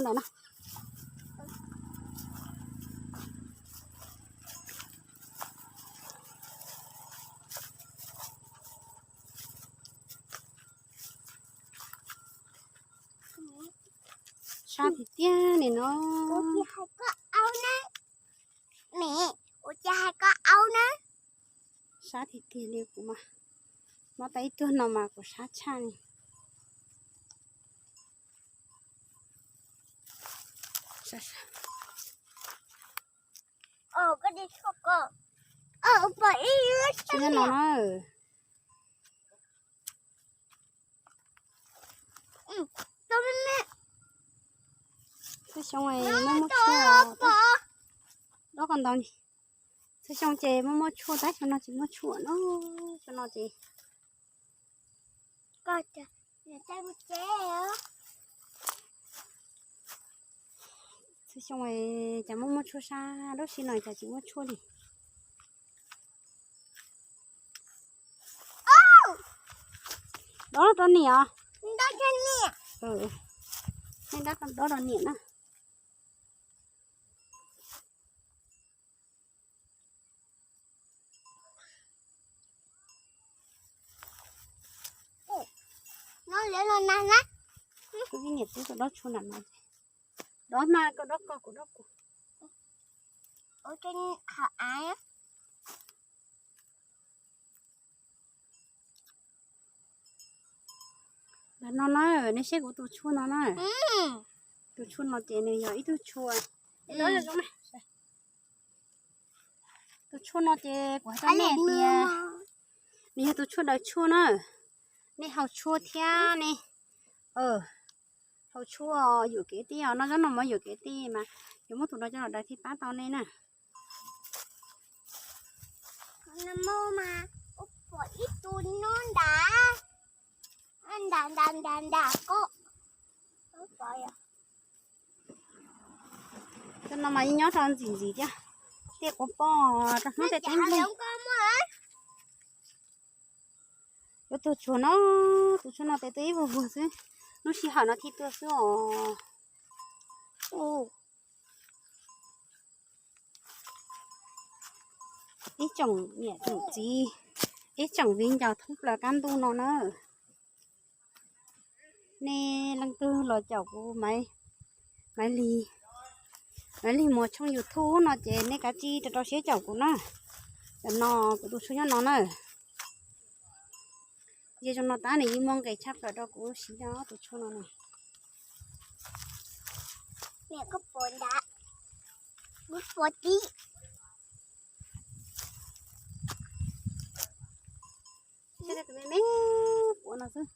tshuaj ntawd na. Sab tiag tiag li no. Sab tiag tiag li kuv mas, mob tau ib tuag no mas kuv sab tshaj li. Tsis yog no na. Txhua xyoo muaj muaj tshuaj, dob ko ntau li. Txhua xyoo ces muaj muaj tshuaj, tab xyoo no tsis muaj tshuaj no. Xyoo no ces txhua xyoo cas muaj muaj tshuaj sab, lub sij no cas tsis muaj tshuaj li. Dob rau niam os. Nej dob rau niam na. Kuv niam twb tau dob tshuaj nram no. Dob mas koj dob koj, kuv dob kuv. Ntawm no na, nej saib kuv tus tshuaj no na. Tus tshuaj no ces nws yog ib tug tshuaj. Tus tshuaj no ces kuv hais rau nej tias nws yog tus tshuaj daws tshuaj na. Nej haus tshuaj thiab ne, haus tshuaj yuam kev tij os, noj zaub noj mov yuam kev tij mas yuav muab tus no coj los daws thiaj pab tau nej na. Ib tug nyob nrad, nrad nrad nrad nrad ko. Cov no mas yeej nyob rau ntxim ntxim thiab, tej quav poj rau hnub tej teeb li. Yuav tuag tshuaj no, tus tshuaj no tes tuaj ib vuag vuag xwb, lub sij hawm no thiaj tuag xwb os. Ib tsoom niam tsoom txiv, ib tsoom viv ncaus thoob plaws qab ntuj no na, nej leej twg los caum kuv Maiv Lig, Maiv Lig Muas tshooj YouTube no ces nej kav tsij rau rau siab caum kuv na. Tam no kuv tus tshuaj nyob no na. Ze zoo no tab nws yeej muaj nqis tshaj plaws rau kuv siv no tus tshuaj no na. Niam koj pom nrad, kuv pom tib. Tus me me quav no xwb.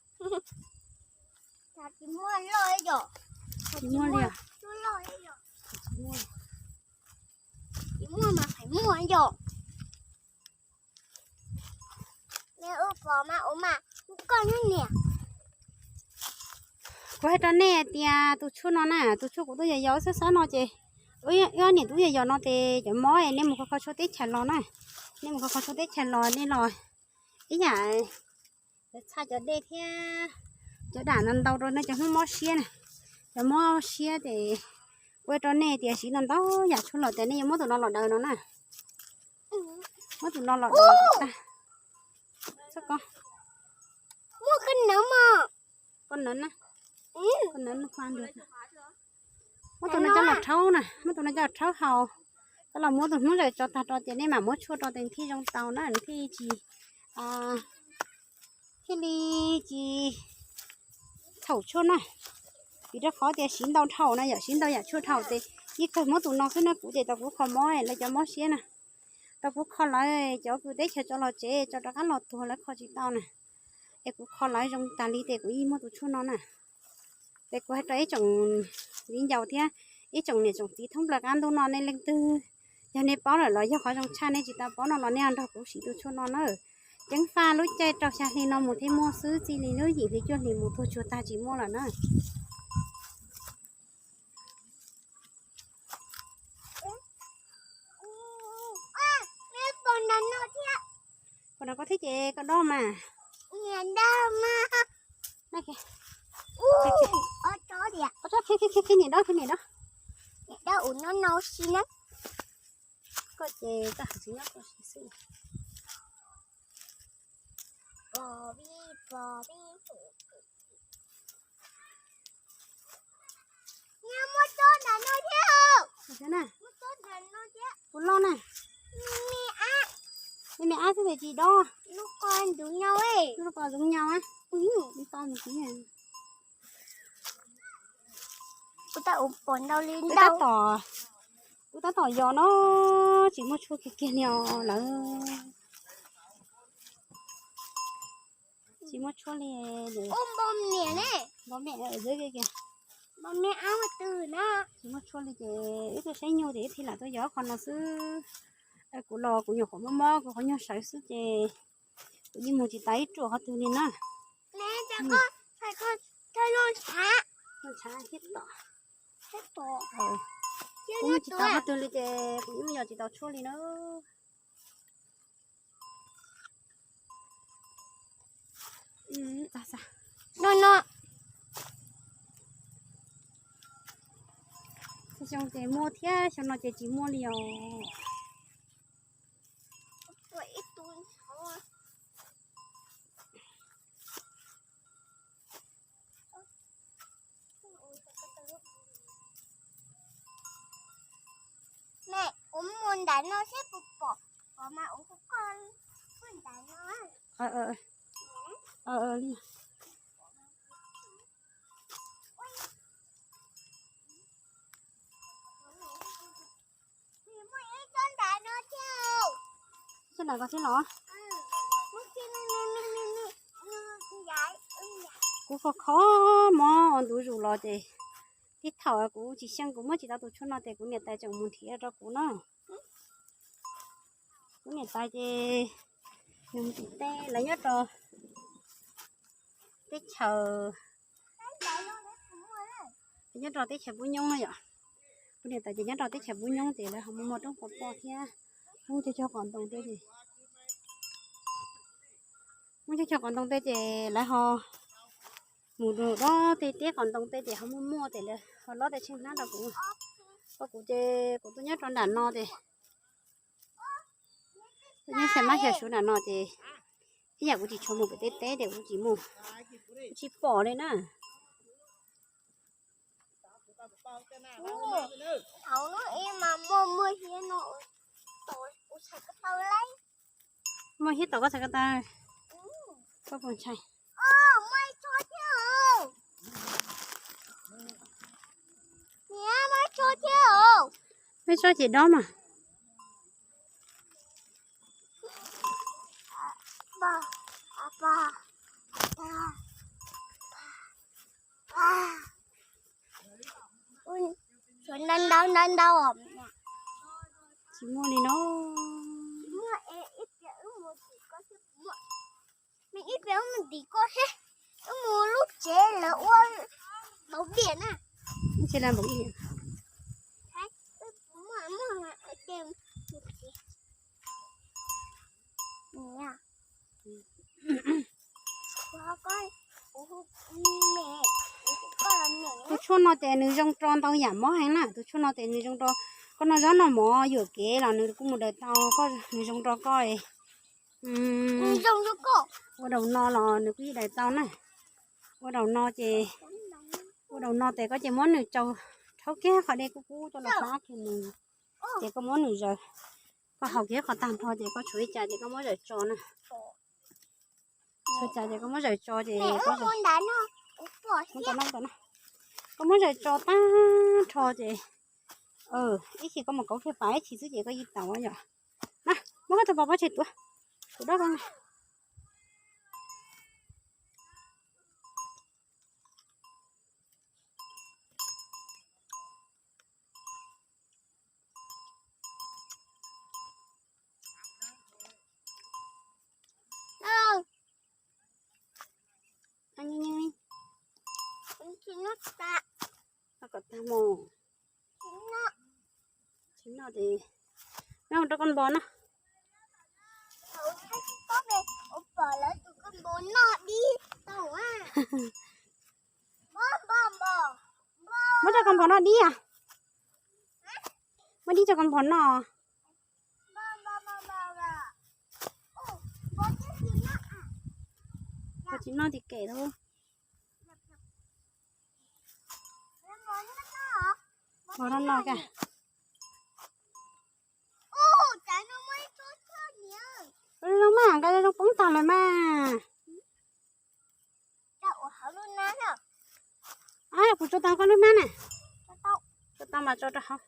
Tsis muaj li os. Tsis muaj mas pheej muaj yom. Kuv hais rau nej tias tus tshuaj no na, tus tshuaj kuv tuaj yos yos xab xab no ces wb ob niam tub yos yos no ces cov mob nej mus kho kho tshuaj teb chaws los na, nej mus kho kho tshuaj teb chaws los nej los ib yam txhaj cov dej thiab cov dam ntau ntau rau nej cov hnub mob siab na, cov mob siab ces ua rau nej tias siv ntau ntau yam tshuaj los tias nej yuav muab tus no los daws no na. Muab tus no los daws tag. Txhob ko. Muab koj nawv mog. Koj nawv na. Koj nawv, muab tus no coj los rhaub na, muab tus no coj los rhaub haus, coj los muab tus hnub zam tso tag rau ces nej mam muab tshuaj rau ces thiaj zoo tau na, thiaj tsis, thiaj li tsis txhaum tshuaj na. Vim rau qhov tias siv ntau dhau na, yam siv ntau yam tshuaj dhau ces yeej kawg muab tus no xwb na. Kuv ces tau kuv kho mob lawv cov mob siab na. Tau kuv kho lawv cov kwv teb chaws tso los tsev tso rov qab los tuag lawv kho tsis tau na. Es kuv kho lawv zoo tas li ces kuv yeej muaj tus tshuaj no na. Ces kuv hais rau ib tsoom viv ncaus thiab ib tsoom niam tsoom txiv thoob plaws qab ntuj no nej leej twg yog nej paub lawm los yog qhov zoo tshaj, nej tsis tau paub no los nej nrog kuv siv tus tshuaj no na. Ceev faj lub caij rau xya hli no mus thiaj muaj xwb, txij li lub yim hli cuaj hli mus tuag tsuag tag tsis muaj lawm na. Pom no koj thiab ces koj dob mas. Khib niam dob, khib niam dob. Koj ces txaj hais tsis nyob koj siv xwb. Kuv loj na. Me me ab xwb ces tsis dob. Lub ko ntxoov nyau. Kuv tab tom, kuv tab tom yos no tsis muaj tshuaj kiag kiag li os lawv. Tsis muaj tshuaj li. Npau me ab, tsis muaj tshuaj li ces wb tuaj saib nyuj ces wb thiaj lam tuaj yos qhov no xwb. Kuv los kuv nyuam qhuav mob mob kuv qhov nyuag sawv xwb ces kuv yeej mus tsis tau ib ruam qhov twg li na. Ntshav thiab tom. Kuv mus tsis tau qhov twg li ces kuv yeej yos tsis tau tshuaj li na. No no. Xyoo ces muaj thiab xyoo no ces tsis muaj li os. Me, kuv mus nram no seb puas pom, pom mas kuv hu koj mus nram no. Li. Tsob nram ko thiab los? Kuv kho kho mob ntu zus los ces tib thaum kuv tsis xyeej kuv muab tsis tau tus tshuaj no ces kuv niam tais tseem mus nrhiav rau kuv na. Kuv niam tais ces nws mus tim teb, lawv nyob rau teb chaws, lawv nyob rau teb chaws Pub Nyoob na yom. Kuv niam tais ces nyob rau teb chaws Pub Nyoob ces lawv ho muaj muaj roob pov poj thiab, muaj cog cog qos ntoo tej ces, muaj cog cog qos ntoo tej ces lawv ho mus rau tej teb qos ntoo tej ces ho muaj muaj ces lawv ho lob tej tsheej hnab rau kuv. Koj kuv ces kuv tuaj nyob rau nram no ces, tuaj nyob xya mab xya suv nram no ces ib yam kuv tsis tshua mus pem teb teb ces kuv tsis mus, kuv tsis pom li na. Thaum ub ib mas muaj muaj hiab no, kuv txhais ko taw lawm. Muaj hiab tom koj txhais ko taw, koj puas ntshai? Muaj tsob ces dob mas. Tsis muaj li no. Ib pliag wb mus tim koj thiab, wb mus tim koj thiab, wb mus lub tsev lawv ua npaum diam na. Lub tsev lawv npaum diam. Tus tshuaj no ces nws zoo rau ntau yam mob heev na, tus tshuaj no ces nws zoo rau koj noj zaub noj mov yuam kev los nws kuj mus daws tau, nws zoo rau koj ua daus no los nws kuj yeej daws tau na. Ua daus no ces, ua daus no ces koj ces muab nws tso, rhaub kiag qhov dej kub kub coj los pab kiag nws, ces koj muab nws zaws, koj haus kiag qhov tag nrho ces koj tshuav ib co ces koj muab zaws tso na. Txhua cas ces koj muab zaws tso ces koj, koj muab zaws tso tag nrho ces, ib chim koj mus kauv kiag pas ib chim xwb ces koj yeej tau yom. Na, muab koj tus pas pob tseg tuav, kuv dob koj na. Tsis noj tes, noj rau koj npog no. Muab rau koj npog no dib a. Muab dib rau koj npog no. Koj tsis noj tim kem lauj. Npog no no ka. Zoo mas, nqa zoo poob tag lawm mas. Kuv tso tau koj lub hnab na. Tso tau mas tso rau hauv.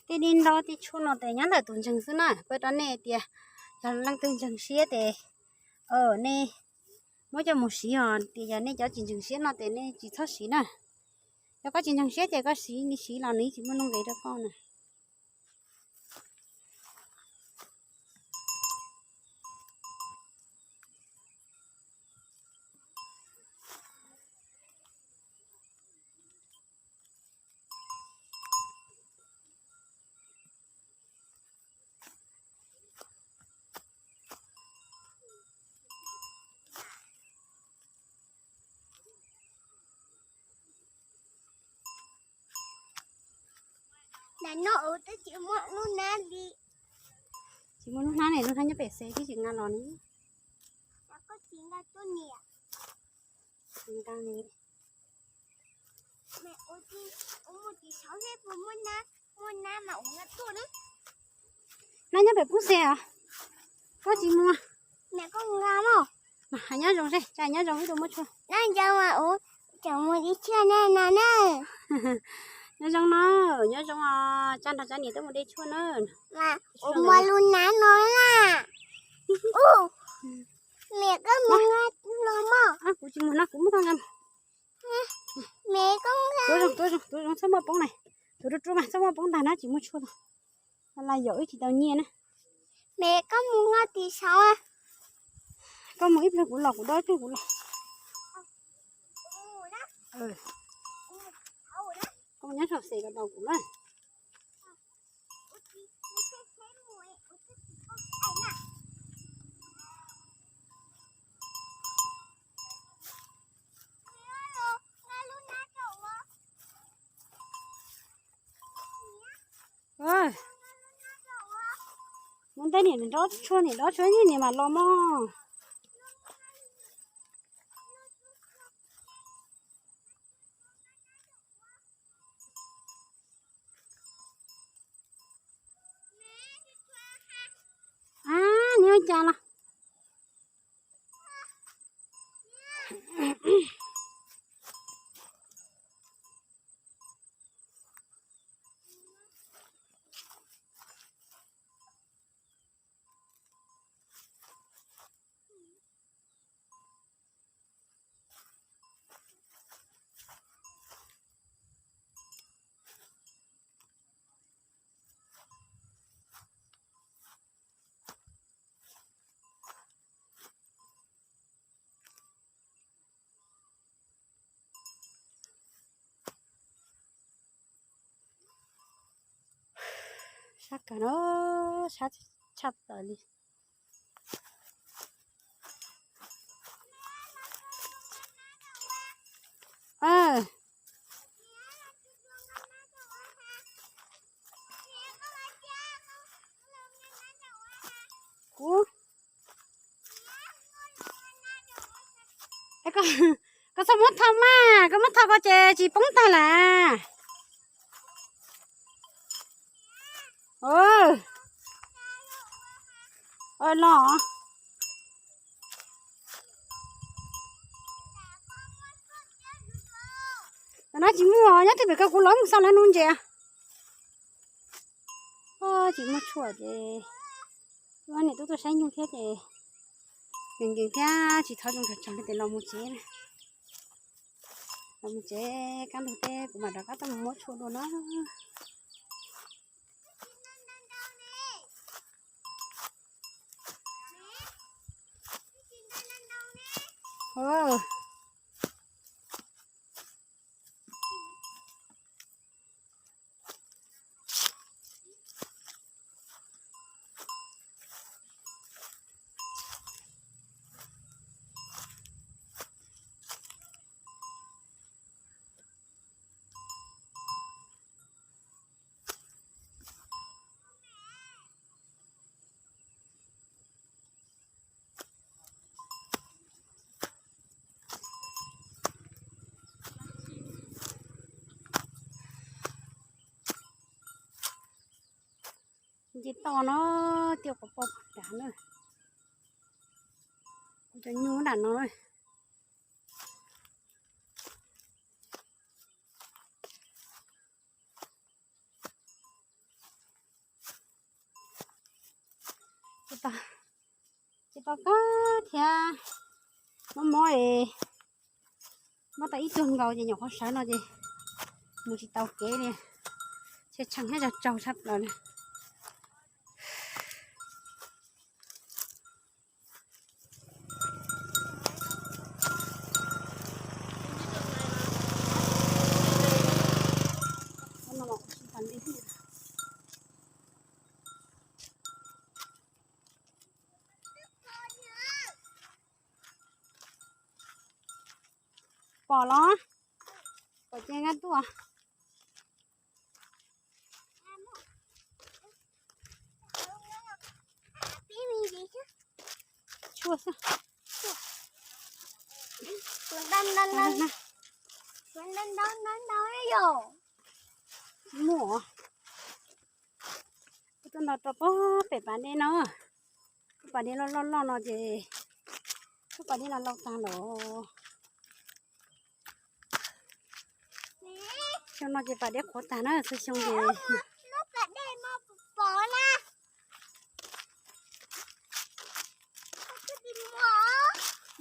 Tej dib nrog tej tshuaj no tes nyob ntawm tus ntseeg xwb na, kuv rau nej tias yog leej twg ntseeg siab tes nej muab coj mus siv os, tias yog nej cov tsis ntseeg siab no tes nej tsis txhob siv na. Yog koj tsis ntseeg siab ces koj siv, siv los nws tsis muaj nuj nqis rau koj na. Tsis muaj lub hnab ne, lub hnab nyob pem xev twb tsis nqa los ne. Nqa ne. Hnab nyob pem pub xev os. Koj tsis mus. Hais nyob zoo seb, cas nyob zoo ib tug muab tshuaj. Nyob zoo no, nyob zoo os, tsab nrog tsab niam twb mus de tshuaj na. Ua lub hnab no na. Niam koj mus los mog. Kuv tsis mus no, kuv muab koj nqa. Tuav zoo, tuav zoo, tuav zoo, txhob muaj poob na. Tuav rau rau mas txhob muaj poob ntag na, tsis muaj tshuaj tau. Laj yam wb tsis tau nyiaj na. Me koj mus nqa tim saud. Koj mus ib pliag kuv los, kuv dob ib pliag kuv los. Koj nyob saum xes los tos kuv na. Mus ntej niam dob tshuaj, niam dob tshuaj niam mam los mog. Nws ua cas los? Sab kawg no, sab tshaj tawm li. Koj, koj txhob muab tho mas, koj muab tho ko ces tsis poob tag las. Los. Tam no tsis muaj, nyob twg pem ko kuv los mus xa lawv nuv ntses. Tsis muaj tshuaj ces, niam tub tuaj saib nyuj thiab ces nkees nkees thiab tsis thov zoo nrog tsog li ces los mus tsev. Los mus tsev, kaj ntug teb kuv mam rov qab tuaj mus muab tshuaj dua na. Nce toj no, tiaj quav poj dav na. Cov nyuj nram no. Ces tau kawg thiab, mob mob es, mob tau ib tug nkaus ces nyuam qhuav sawv no ces mus tsis tau kev li, tshee tshee thiab tsaug tsaug tshaj plaws li. Pom los? Pom ces nqa tuaj. Tshuaj xwb. Muaj. Tuaj nto rau pem pas dej no. Lub pas dej loj loj loj no ces, lub pas dej no laus tag lawm. Xyoo no ces pas dej qhuav tag na, xyoo xyoo ces.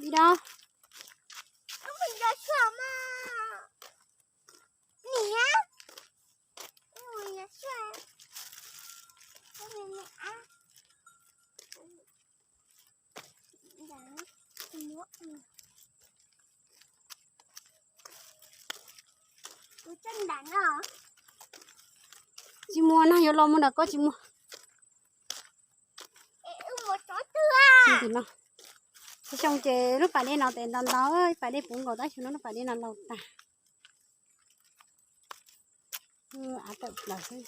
Li da. Tsis muaj, no yuav los mus nram ko tsis muaj. Tim no, xyoo ces lub pas dej no tes ntau ntau, pas dej puv nkaus tab xyoo no lub pas dej no laus tag. Av tawm plaws xwb.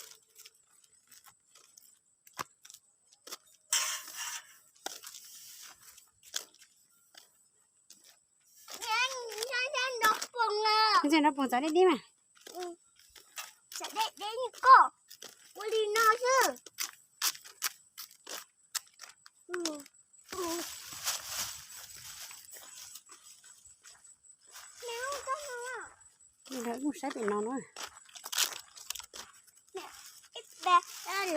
Ntshe nrov poog txawv deb deb mas. Txawv deb deb li koj, ua li no xwb. Lawv mus saib pem no na.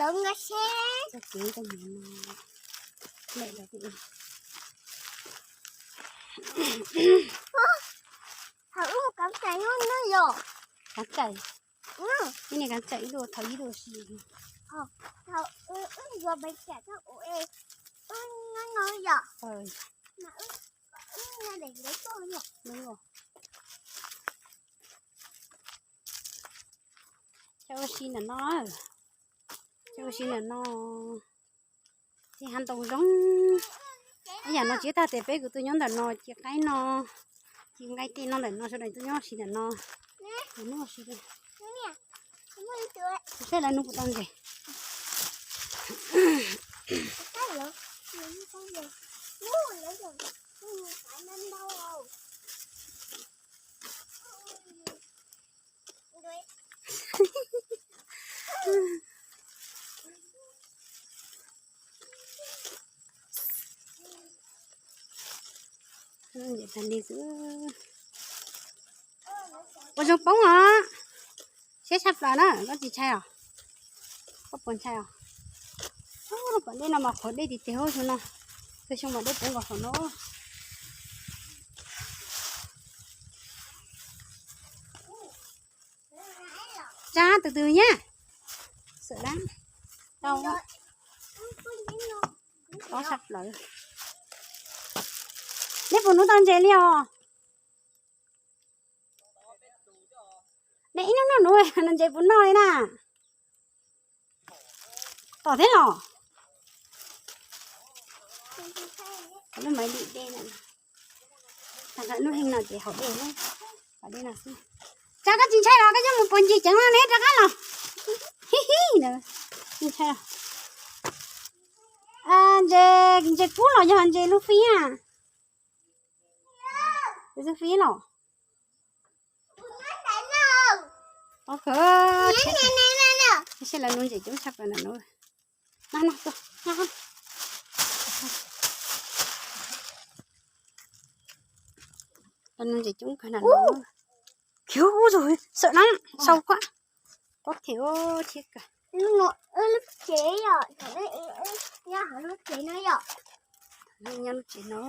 Lawv nkag seb. Thaum ub kav cais no yog. Kav cais. Ib niag kav cais ib tug thaum ib tug si. Thaum wb yuav pes tsam thaum ub es wb nyob no yom. Coj ua si ntawm no, coj ua si ntawm no. Ces hav ntoo zoo. Ib yam no tsis tag tes peb kuv tuaj nyob ntawm no ces qaib no, ces nqaij tej no ntawm no sawv daws tuaj nyob si ntawm no. Mus noj si. Saib lawv nug kuv tau ntses. Mus, mus, mus, mus, mus, mus. Tag li xwb. Ua zoo poob os. Siab tshaj plaws na, koj tsis ntshai os? Koj puas ntshai os? Ub, lub pas dej no mas qhuav dej tiag tiag xyoo no. Txhua xyoo mas dej poob nkaus saum no. Tsa tus twg nyab. Xwm dab. Tau. Tob tshaj plaws. Nej puas nuv tau ntses li os? Nej ib hnub noj nuv, ntses puas noj li na? Tom thiab los. Lub maiv dim dej na. Tag nrho lub heej no ces haus dej, pas dej no xwb. Tsa koj tsis ntshai los koj coj mus puag ncig ceev no ne rov qab los. Hi hi, tsis ntshai. Ntses, ntses kub los yog ntses lub fib a? Ntses lub fib los. Seb lawv nuv ntses coob tshaj plaws na. Lawv nuv ntses coob kawg na. Khiv ub, xwm dab, sau koj. Koj khiv thiab kawg. Nyob lub tsev no.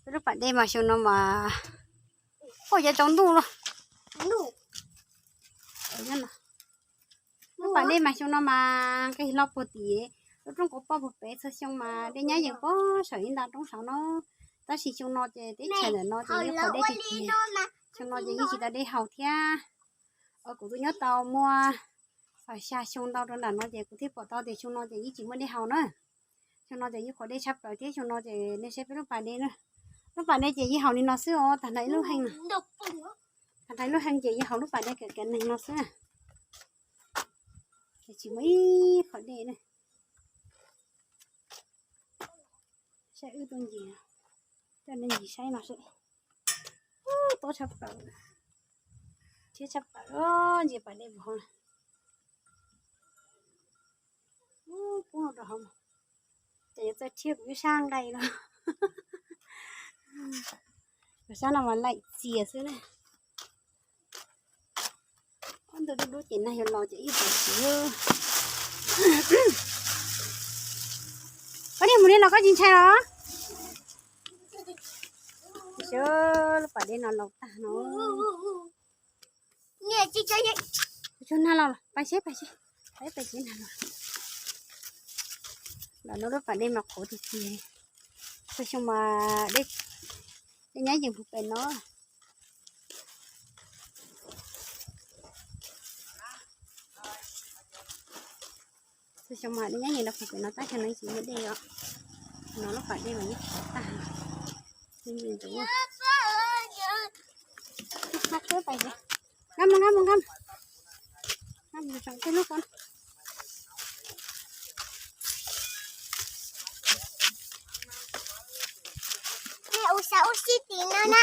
Peb lub pas dej mas xyoo no mas, pom yav tsaus ntuj los. Lub pas dej mas xyoo no mas nqis hlo puag tim lub roob qauv poj puag pem, txhua xyoo mas dej nyab yees pog saum ib nta roob saud no. Tab sis xyoo no ces teb chaws ntawm no ces yeej qhuav dej tiag tiag. Xyoo no ces yeej tsis tau dej haus thiab. Kuv twb nyob tau muaj xya xyoo ntau rau nram no ces kuv thiaj pom tau tias xyoo no ces yeej tsis muaj dej haus na. Xyoo no ces yeej qhuav dej tshaj plaws thiab, xyoo no ces nej saib peb lub pas dej na. Lub pas dej ces yeej haus li no xwb os, tag nrho ib lub heej no. Tag nrho ib lub heej ces yeej haus lub pas dej kawm kawm neeg no xwb. Ces tsis muaj ib qho dej na. Saib wb tuaj ncig, coj nej ncig saib no seb. Tob tshaj plaws, thiab tshaj plaws, ntsia pas dej puag hauv. Pub rau hauv, ces yuav txawj thiab kuv ib sab nqaij no. Kuv sab no mas laim txias xwb na. Ob ntug dub dub ces nag yuav los ces ib pom siv. Koj niag mus li los koj tsis ntshai los? Xyov lub pas dej no laus tag no. Tsuag nag los, pais seb, pais seb, pais pais seb nag los. Los no lub pas dej mas qhuav tiag tiag. Txhua xyoo mas dej nyab yees puag pem no. Txhua xyoo mas dej nyab yees rau puag pem no tab sis no tsis muaj dej os. No lub pas dej mas yeej qhuav tag. Nkaj mus, nkaj mus, nkaj mus. Nkaj mus tsoom tej lub ko. Nej ua xav ua si tim no na.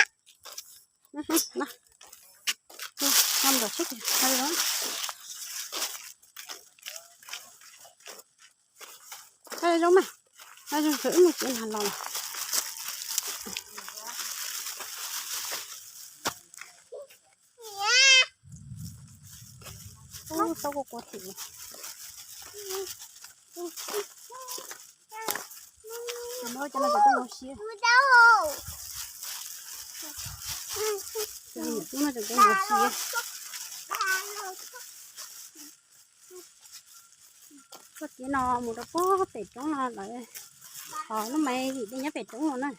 Nkaj mus tsoom tej lub ko. Zoo mas, zoo, wb mus tsev nag los lawm. Ub, tau kua kua tim. Cov no cov no cov tuaj mus siab. Cov no cov tuaj mus siab. Txoj kev no mus rau puag pem roob no lawm, ho lub maiv dim dej nyob pem roob no na.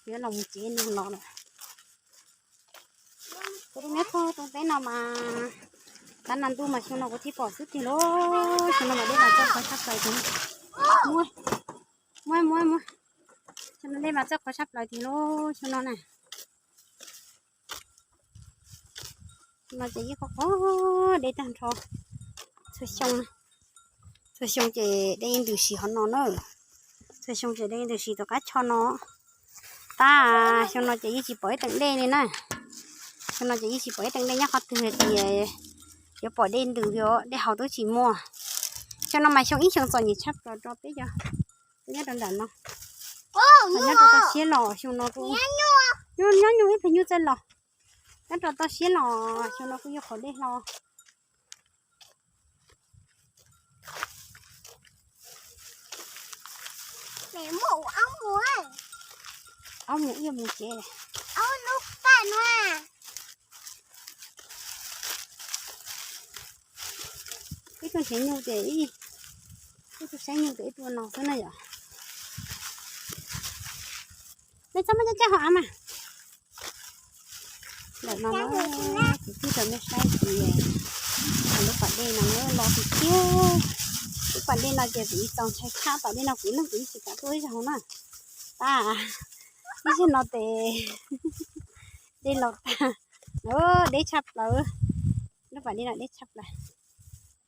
Yuav los mus tsev nag los lawm. Kuv tus me tub teb no mas, tab nas ntuj mas xyoo no kuv thiaj pom xwb tiag lauj. Xyoo no mas dej mas txawj qhuav tshaj plaws tiag. Muab, muab, muab. Xyoo no dej mas txawj qhuav tshaj plaws tiag lauj, xyoo no na. No ces yeej qhuav qhuav dej tag nrho. Txhua xyoo, txhua xyoo ces dej yeej ntws siv hov no na. Txhua xyoo ces dej yeej ntws siv tom qab choj no. Tab xyoo no ces yeej tsis pom ib teem dej li na. Xyoo no ces yeej tsis pom ib teem dej nyob qhov twg tias yuav pom dej ntws li, dej haus twb tsis muaj. No mas xyoo ib xyoo txom nyem tshaj plaws rau peb cov nyob rau nram no. Nyob rau toj siab los xyoo no kuj nyob nyuj ib pliag nyuj txawj los. Nyob rau toj siab los xyoo no kuj yog qhov dej hlo. Ob mus ib mus tsev. Ib tug nrhiav nyuj ces ib tug saib nyuj ces ib tug no xwb na yom. Nej txhob muab cab cab hauv av mas. Ntawm no na, kuv twb rau nej saib tias lub pas dej no los tiag tiag. Lub pas dej no ces kuv ib txaus ntshai tshaj, pas dej no kuv ib leeg kuv ib tsis kam tuaj ib zaug na. Tab ib zaug no ces dej laus tag, deb tshaj plaws. Lub pas dej no deb tshaj plaws.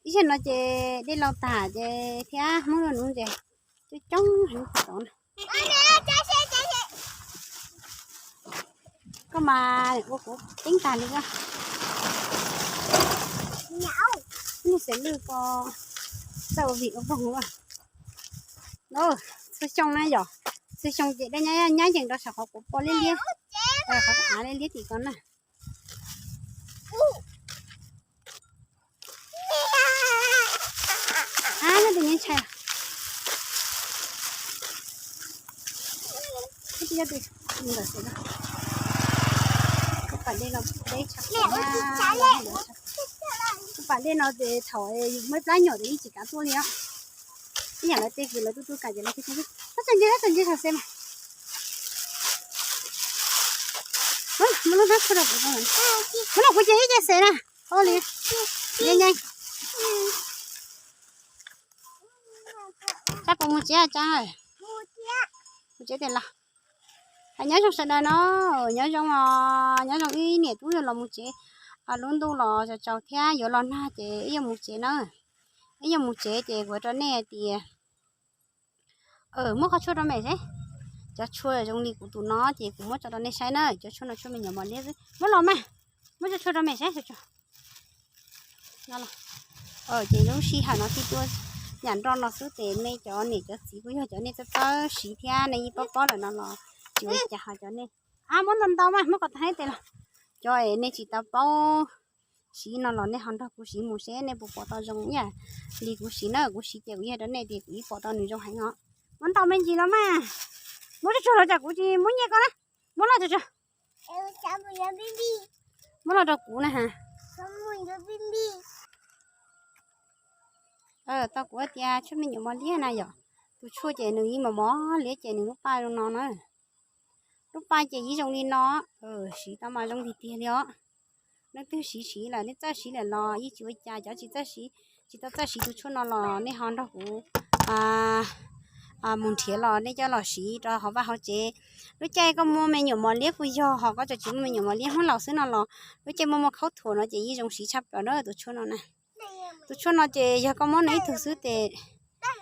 Ib zaug no ces dej laus tag ces thiab Hmoob lub nuv ces coob coob heev tod na. Koj mas ua kuv teeb tag li koj. Ib xeem lwj ko txawj ua vim ua voog ua. Txhua xyoo na yom, txhua xyoo ces dej nyab yees rau saum qhov kuv pom liab liab, qhov av liab liab tim ko na. Ab, nyob tus nyob ntshai. Tus pas dej no deb tshaj, tus pas dej no ces thaum yus muaj plab nyuam ces yeej tsis kav tuaj li os. Ib yam lawv tej kws lawv tuaj tuaj kam ces lawv thiaj, tab txawm ntse, tab txawm ntse saum xev mas. Muab lub hnab tshuaj rau kuv, muab rau kuv ces ib ce xev na. Ua li, nyeej nyeej. Tsab puas mus tsev Tsab? Mus tsev tiag los. Hais nyob zoo sawv daws no, nyob zoo os, nyob zoo ib niam tub yog los mus tsev, lub ntuj los tsaus tsaus thiab yuav los nag ces ib yuav mus tsev na. Ib yuav mus tsev ces kuv rau nej hais tias muab qhov tshuaj rau mem seb. Cov tshuaj zoo li kuv tus no ces kuv muab tso rau nej saib na, cov tshuaj no tshuaj me nyuam mos liab xwb. Muab los mas, muab cov tshuaj rau mem seb. Ces lub sij hawm no thiaj tuaj yam nroj no xwb ces nej cov niam cov txiv kuj yog cov nej txawj txawj siv thiab nej yeej paub paub lawm no los tsis ua cas ho cov nej. Ab, muab ntau ntau mas muab kom tag tes los. Cov es nej tsis tau paub siv no los nej ho nrog kuv siv mus seb nej puas pom tau zoo ib yam li kuv siv na. Kuv siv ces kuv yeej hais rau nej tias kuv yeej pom tau nws zoo heev os. Muab ntau me ntsis los mas. Muab tsuag tsuag los tsam kuv tsis muab nyiaj koj na. Muab los tsuag tsuag. Muab los rau kuv na ha. Tau kuv tias tshuaj me nyuam mos liab na yom. Tus tshuaj ces nws yeej mos mos liab ces nws lub paj zoo no na. Lub paj ces yeej zoo li no. Siv tau mas zoo tiag tiag li os. Leej twg siv siv lawm, nej txawj siv lawm los yeej tsis ua cas, cov tsis txawj siv, tsis tau txawj siv tus tshuaj no los nej ho nrog kuv mus nrhiav los nej coj los siv rau hauv vaj hauv tsev. Lub caij koj muaj me nyuam mos liab kuj yog, ho koj tseem tsis muaj me nyuam mos liab, Hmoob laus xwb no los lub caij muaj muaj khaub thuas no ces yeej zoo siv tshaj plaws na tus tshuaj no na. Tus tshuaj no ces yog koj muab noj ib tug xwb ces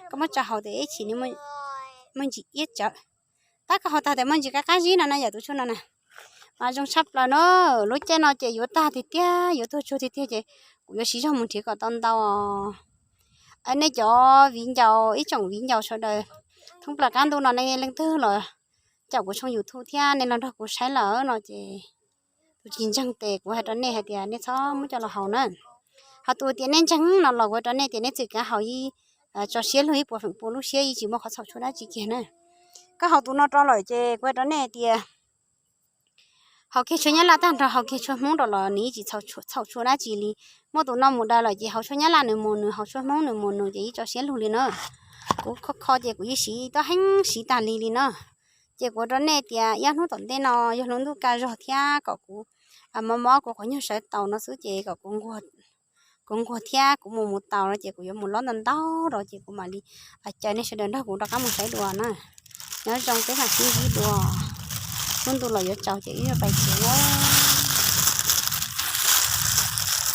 koj muab tso haus ces ib chim nws muaj ntsis iab tsawv. Tab koj haus tag ces muaj ntsis qab qab zib no na yom, tus tshuaj no na. Mas zoo tshaj plaws na, lub caij no ces yuav tag tiag tiag, yuav tuag tsuag tiag tiag ces kuv yuav siv zog mus nrhiav kom tau ntau. Nej cov viv ncaus, ib tsoom viv ncaus sawv daws, thoob plaws qab ntuj no nej leej twg los caum kuv tshooj YouTube thiab nej los nrog kuv saib lawm no ces tus tsis ntseeg ces kuv hais rau nej hais tias nej txhob muab coj los haus na. Ho tus tias nej ntseeg no los kuv hais rau nej tias nej txwm kav haus, tso siab lug ib puas feem pua lub siab, yeej tsis muaj qhov txhaum tshuaj dab tsi kiag na. Koj haus tus no rau lawm ces kuv hais rau nej tias haus kiag tshuaj Nyab Laj tag nrho, haus kiag tshuaj Hmoob rau los nws yeej tsis txhaum tshuaj dab tsi li. Muaj tus no mus daws lawm ces haus tshuaj Nyab Laj nws mus nws, haus tshuaj Hmoob nws mus nws ces yeej tso siab lug li na. Kuv kho kho ces kuv yeej siv tau heev, siv tag li li na. Ces kuv rau nej tias ib ob hnub tom ntej no yog lub ntuj kaj zog thiab kom kuv mob mob kuv qhov nyuag sawv taus no xwb ces kom kuv nquag thiab kuv mus mus taus no ces kuv yuav mus lob ntau ntau rau ces kuv mam li caw nej sawv daws nrog kuv rov qab mus saib dua na. Nyob zoo peb mam sib ntsib dua. Lub ntuj los yuav tsaus ces wb yuav pais tsev na.